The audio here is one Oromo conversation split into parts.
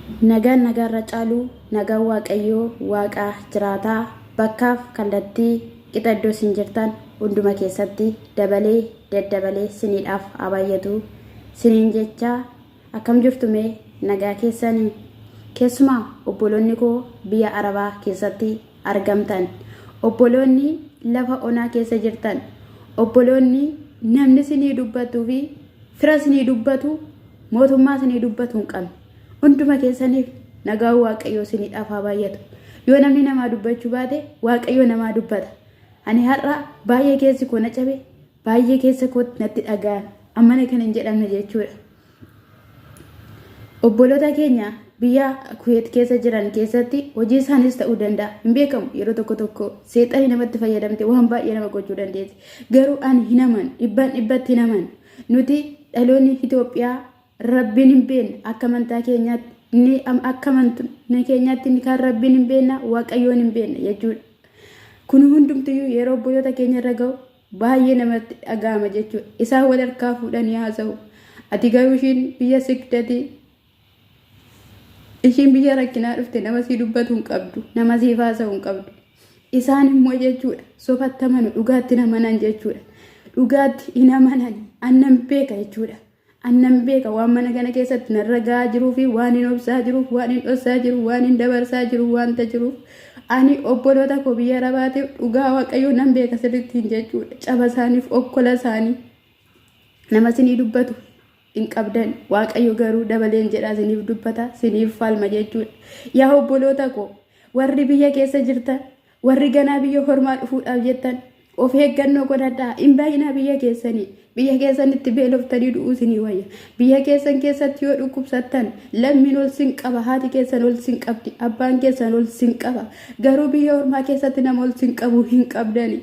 Nagaan nagaarra caalu nagaan Waaqayyoo Waaqa jiraataa bakkaaf kallattii qixa iddoo isin jirtan hunduma keessatti dabalee daddabalee siniidhaaf haa baay'atu siniin jechaa akkam jirtu mee nagaa keessanii keessumaa obboloonni koo biyya Arabaa keessatti argamtan obboloonni lafa onaa keessa jirtan obboloonni namni sinii dubbatuu fi fira sinii dubbatu mootummaa sinii dubbatu hin qabne hunduma keessaniif nagaan Waaqayyoo siniidhaaf haa baay'atu. Yoo namni namaa dubbachuu baate Waaqayyoo namaa dubbata. Ani har'a baay'ee keessi koo na cabe, baay'ee keessa kootti natti dhaga'ame. Ammana kan hin jedhamne jechuudha. Obboloota keenya biyya Kuweet keessa jiran keessatti hojii isaaniis ta'uu danda'a. Hin beekamu yeroo tokko tokko seexanni namatti fayyadamte waan baay'ee nama gochuu dandeessi. Garuu ani hin amanu, dhibbaan dhibbatti hin amanu. Nuti dhaloonni Itoophiyaa Rabbiin hin beekne akka amantaa keenyaatti inni akka amantii keenyaatti inni kaan Rabbiin hin beekna Waaqayyoon hin beekna jechuudha. Kun hundumtiyyuu yeroo obboloota keenya irra ga'u baay'ee namatti dhaga'ama jechuudha. Isaan wal harkaa fuudhanii haasa'u. Ati garuu ishiin biyya sigdati ishiin biyya rakkinaa dhufte nama sii dubbatu hin qabdu nama siif haasa'u hin qabdu. Isaan immoo jechuudha sobatti amanu dhugaatti hin amanan jechuudha. Dhugaatti hin amanan annan beeka jechuudha. Annan beeka waan mana kana keessatti narra ga'aa jiruu fi waan hin obsaa jiruuf, waan hin dhossaa jiru, waan hin dabarsaa jiru wanta jiruuf. Ani obboloota koo biyya Arabaatiif dhugaa Waaqayyoo nan beeka sirrittiin jechuudha. Caba isaaniif okkola isaanii nama isinii dubbatu hin qabdan. Waaqayyo garuu dabaleen jedhaa isiniif dubbata, isiniif falma jechuudha. Yaa obboloota koo warri biyya keessa jirtan, warri ganaa biyya hormaa dhufuudhaaf jettan of eeggannoo godhadhaa. Hin baay'inaa biyya keessanii. Biyya keessanitti beeloftanii du'uu isinii wayya. Biyya keessan keessatti yoo dhukkubsattan lammiin ol sin qaba, haati keessan ol sin qabdi, abbaan keessan ol sin qaba. Garuu biyya ormaa keessatti nama ol sin qabu hin qabdani.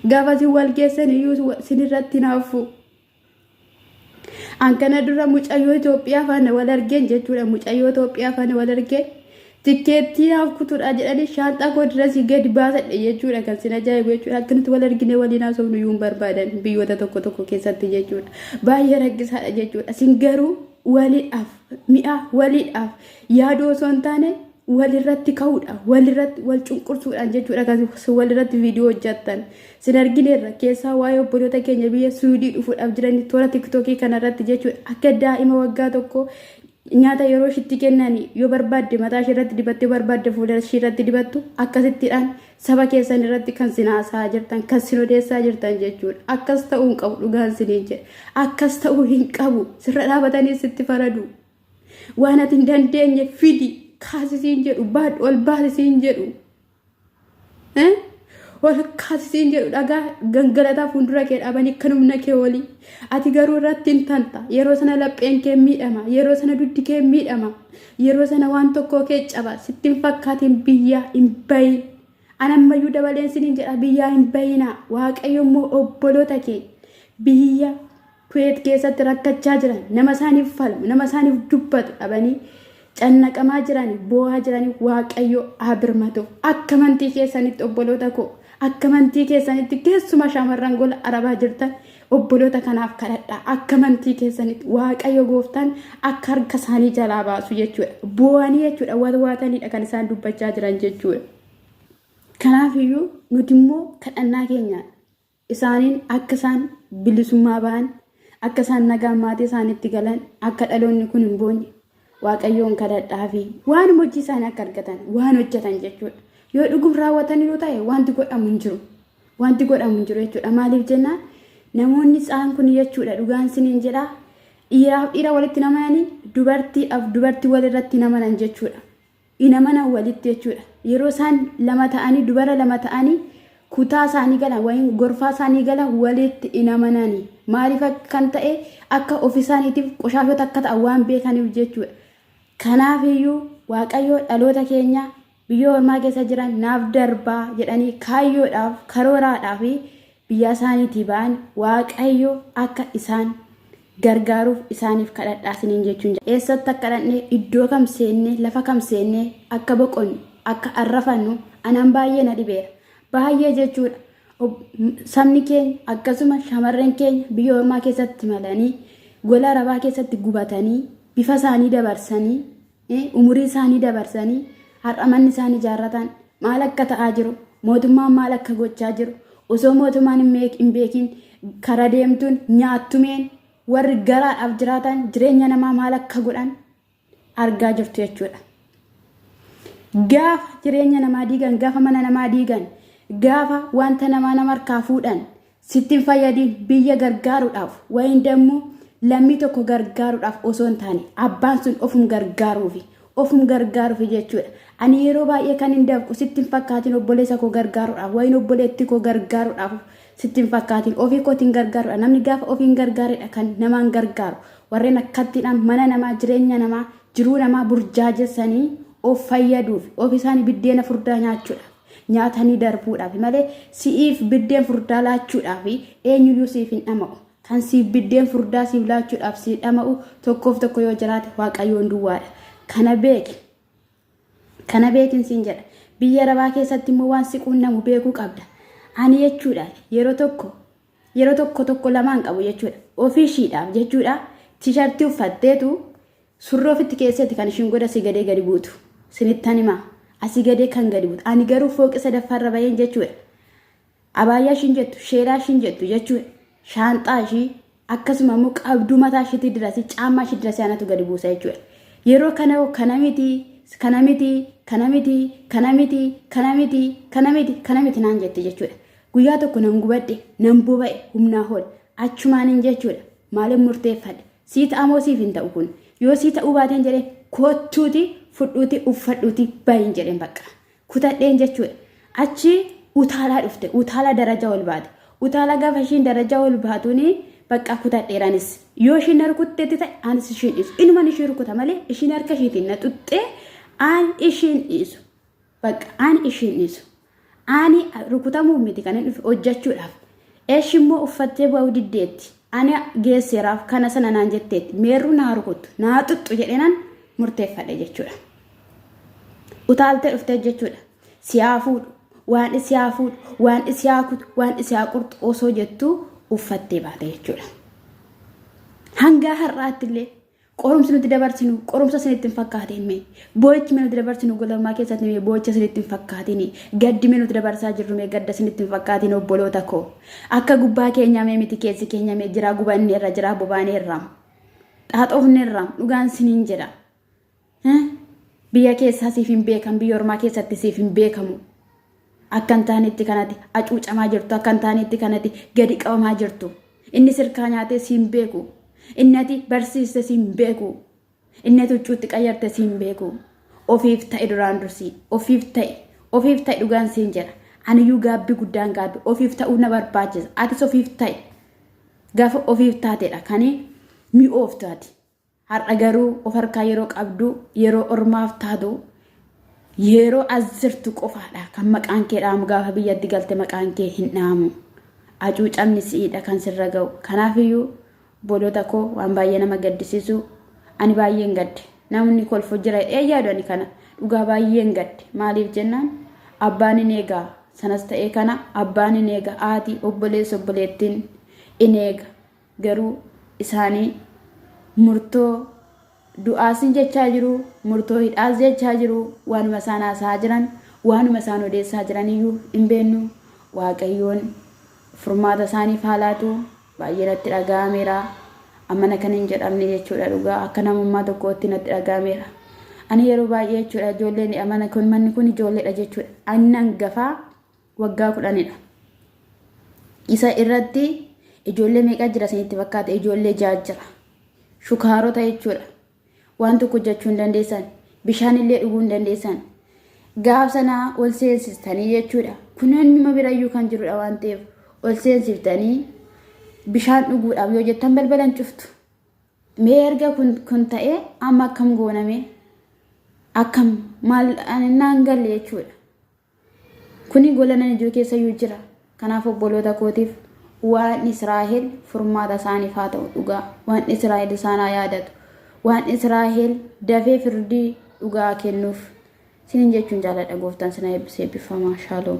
Gaafa isin wal geessan iyyuu sinirratti hinaafu. An kana dura mucayyoo Itoophiyaa faana wal argeen jechuudha. Mucayyoo Itoophiyaa faana wal argeen tikkeettii naaf kutuudha jedhanii shaanxaa koo dirasii gadi baasadhe jechuudha. Kan sin ajaa'ibu jechuudha. Akka nuti wal arginee waliin haasofnu iyyuu hin barbaadan biyyoota tokko tokko keessatti jechuudha. Baay'ee rakkisaadha jechuudha. Isin garuu waliidhaaf mi'a waliidhaaf yaaduu osoo hin taane walirratti ka'uudha walirratti wal cunqursuudhaan jechuudha kan walirratti viidiyoo hojjettan sin argineerra keessaa waa'ee obboloota keenya biyya suudii dhufuudhaaf jiran toora tiktookii kanarratti jechuudha akka daa'ima waggaa tokko nyaata yeroo ishitti kennani yoo barbaadde mataa ishee irratti dibatte yoo barbaadde fuula ishee irratti dibattu akkasittiidhaan saba keessan irratti kan sin haasa'aa jirtan kan sin odeessaa jirtan jechuudha akkas ta'uu hin qabu dhugaan siniin jedhe akkas ta'uu hin qabu sirra dhaabatanii sitti faradu. Waan ati hin dandeenye fidi kaasisiin jedhu baadhu ol baasisiin jedhu. Ol kaasisiin jedhu dhagaa gangalataa fuuldura kee dhaabanii kan humna kee olii. Ati garuu irratti hin tanta. Yeroo sana lapheen kee miidhama. Yeroo sana duddi kee miidhama. Yeroo sana waan tokkoo kee caba. Sitti hin fakkaatiin biyyaa hin bahin. An ammayyuu dabaleen siniin jedha biyyaa hin bahinaa. Waaqayyo immoo obboloota kee biyya Kuweet keessatti rakkachaa jiran, nama isaaniif falmu, nama isaaniif dubbatu dhabanii cannaqamaa jiran, boo'aa jiran Waaqayyo haa birmatuuf. Akka amantii keessanitti obboloota koo, akka amantii keessanitti keessumaa shamarran gola Arabaa jirtan obboloota kanaaf kadhadhaa. Akka amantii keessanitti Waaqayyo gooftaan akka harka isaanii jalaa baasu jechuudha. Boo'anii jechuudha, watwaatanidha kan isaan dubbachaa jiran jechuudha. Kanaafiyyuu nuti immoo kadhannaa keenyaan Isaaniin akka isaan bilisummaa ba'an, akka isaan nagaan maatii isaaniitti galan, akka dhaloonni kun hin boonye Waaqayyoon kadhadhaafi waan hojii isaanii akka argatan waan hojjetan jechuudha. Yoo dhugum raawwataniiru ta'e wanti godhamu hin jiru. Wanti godhamu hin jiru jechuudha. Maaliif jennaan namoonni isaan kun jechuudha dhugaan isiniin jedhaa dhiiraaf dhiira walitti namananii dubartiidhaaf dubartii walirratti namanan jechuudha. Hin amanan walitti jechuudha. Yeroo isaan lama ta'anii dubara lama ta'anii kutaa isaanii galan wayin gorfaa isaanii galan walitti hin amanani. Maaliif kan ta'e akka ofi isaaniitiif qoshaashota akka ta'an waan beekaniif jechuudha. Kanaaf iyyuu Waaqayyo dhaloota keenya biyya ormaa keessa jiran naaf darbaa jedhanii kaayyoodhaaf karooraadhaaf biyya isaaniitii ba'an Waaqayyo akka isaan gargaaruuf isaaniif kadhadhaa isiniin jechuun jaalladha. Eessatti akka dhaqne, iddoo kam seenne, lafa kam seenne akka boqonnu, akka arrafannu anaan baay'ee na dhibeera. Baay'ee jechuudha. Sabni keenya akkasuma shamarran keenya biyya ormaa keessatti malanii gola arabaa keessatti gubatanii bifa isaanii dabarsanii Umurii isaanii dabarsanii har'a manni isaan ijaarratan maal akka ta'aa jiru, mootummaan maal akka gochaa jiru, osoo mootummaan hin beekin kara deemtuun nyaattumeen warri garaadhaaf jiraatan jireenya namaa maal akka godhan argaa jirtu jechuudha. Gaafa jireenya namaa diigan, gaafa mana namaa diigan, gaafa wanta namaa nama harkaa fuudhan sitti hin fayyadiin biyya gargaaruudhaaf wayin dammoo lammii tokko gargaaruudhaaf osoo hin taane abbaan sun ofum gargaaruufi ofum gargaaruufi jechuudha. Ani yeroo baay'ee kan hin dafqu sitti hin fakkaatin obboleessa koo gargaaruudhaaf wayin obboleettii koo gargaaruudhaaf sitti hin fakkaatin ofii kootiin gargaaruudha. Namni gaafa ofiin gargaaredha kan namaan gargaaru. Warreen akkattiidhaan mana namaa jireenya namaa jiruu namaa burjaajessanii of fayyaduuf of isaanii biddeena furdaa nyaachuudha. Nyaatanii darbuudhaaf malee si'iif biddeen furdaa laachuudhaaf eenyuyyuu siif hin dhama'u. Kan siif biddeen furdaa siif laachuudhaaf si dhama'u tokkoof tokko yoo jiraate Waaqayyoon duwwaadha. Kana beeki. Kana beekin siin jedha. Biyya arabaa keessatti immoo waan si quunnamu beekuu qabda. Ani jechuudha yeroo tokko yeroo tokko tokko lamaan qabu jechuudha. Ofii ishiidhaaf jechuudha tishartii uffatteetu surree ofitti keessatti kan ishiin godha asii gadee gadi buutu. Sinittan himaa. Asii gadee kan gadi buutu. Ani garuu fooqi sadaffaarra baheen jechuudha. Abaayyaa ishiin jettu, sheelaa ishiin jettu jechuudha. Shaanxaa ishii akkasuma immoo qabduu mataa ishiitti dirasii, caammaa ishii dirasii anatu gadi buusa jechuudha. Yeroo kana hoo kana miti, kana miti, kana miti, kana miti, kana miti, kana miti, kana miti naan jette jechuudha. Guyyaa tokko nan gubadhe, nan boba'e humnaa ol. Achumaanin jechuudha. Maalin murteeffadhe? Sii ta'amoo siif hin ta'u kun? Yoo sii ta'uu baateen jedhee kottuuti fudhuuti uffadhuuti bahin jedheen bakka. Kutadheen jechuudha. Achi utaalaa dhufte. Utaalaa daraja ol baate. Utaalaa gaafa ishiin daraja ol baatuuni bakka kutadheeranis. Yoo ishiin na rukutteetti ta'e anis ishiin dhiisu. Inuman ishii rukuta malee ishiin harka ishiitiin na xuxxee an ishiin dhiisu. Bakka an ishiin dhiisu. Ani rukutamuuf miti kan inni dhufe hojjechuudhaaf. Eshi immoo uffattee ba'uu diddeetti. Ani geesseeraaf kana sana naan jetteetti. Meerruu naa rukuttu, naa xuxxu jedheenan murteeffadhe jechuudha. Utaaltee dhuftee jechuudha. Si haa fuudhu, waan si haa fuudhu, waan si haa kutu, waan si haa qurxu osoo jettuu uffattee baate jechuudha. Hangaa har'aatti illee Qorumsi nuti dabarsinu qorumsa isinitti hin fakkaatiin mee. Boo'ichi mee nuti dabarsinu gola ormaa keessatti mee boo'icha isinitti hin fakkaatiin. Gaddi mee nuti dabarsaa jirru mee gadda isinitti hin fakkaatiin obboloota koo. Akka gubbaa keenyaa mee miti keessi keenya mee jiraa gubanneerra jiraa bobaaneerra. Xaaxoofneerra dhugaan isiniin jedha. Biyya keessaa siif hin beekan biyya ormaa keessatti siif hin beekamu. Akka hin taanetti kanati hacuucamaa jirtu akka hin taanetti kanati gadi qabamaa jirtu. Inni sirkaa nyaatee siin beeku. Inni ati barsiiste siin beeku. Inni ati huccuutti qayyarte siin beeku. Ofiif ta'e duraan dursii. Ofiif ta'e. Ofiif ta'e dhugaan siin jedha. Aniyyuu gaabbii guddaan gaabbi. Ofiif ta'uu na barbaachisa. Atis ofiif ta'e. Gaafa ofiif taatedha kan mi'ooftu ati. Har'a garuu of harkaa yeroo qabdu, yeroo ormaaf taatu, yeroo as jirtu qofaadha kan maqaan kee dhaamu gaafa biyyatti galte maqaan kee hin dhaamu. Hacuucamni si'iidha kan sirra ga'u. Kanaafiyyuu obboloota koo waan baay'ee nama gaddisiisu ani baay'een gadde. Namni kolfu jira jedhee yaadu ani kana dhugaa baay'een gadde. Maaliif jennaan abbaan hin eega sanas ta'ee kana abbaan hin eega haati obboleessi obboleettiin in eega. Garuu isaanii murtoo du'aas jechaa jiru, murtoo hidhaas jechaa jiru, waanuma isaan haasa'aa jiran, waanuma isaan odeessaa jiran iyyuu hin beeknu. Waaqayyoon furmaata isaaniif haa laatu. Baay'ee natti dhaga'ameera. Ammana kan hin jedhamne jechuudha dhugaa akka namummaa tokkootti natti dhaga'ameera. Ani yeroo baay'ee jechuudha ijoolleen mana kun manni kun ijoolleedha jechuudha. Ani hangafaa waggaa kudhanidha. Isa irratti ijoollee meeqa jira isinitti fakkaata? Ijoollee ja'a jira. Shukaarota jechuudha. Waan tokko hojjechuu hin dandeessan. Bishaan illee dhuguu hin dandeessan. Gaaf sanaa ol seensistanii jechuudha. Kun eenyuma birayyuu kan jirudha waan ta'eef ol seensiftanii bishaan dhuguudhaaf yoo jettan balbalan cuftu. Mee erga kun ta'ee amma akkam gooname? Akkam maal naan galle jechuudha. Kuni gola nan ijoo keessayyuu jira. Kanaaf obboloota kootiif waan Israa'el furmaata isaaniif haa ta'u dhugaa. Waan Israa'el isaan haa yaadatu. Waan Israa'el dafee firdii dhugaa kennuuf. Sinin jechuun jaaladha gooftaan sina eebbisee eebbifamaa. Shaaloom.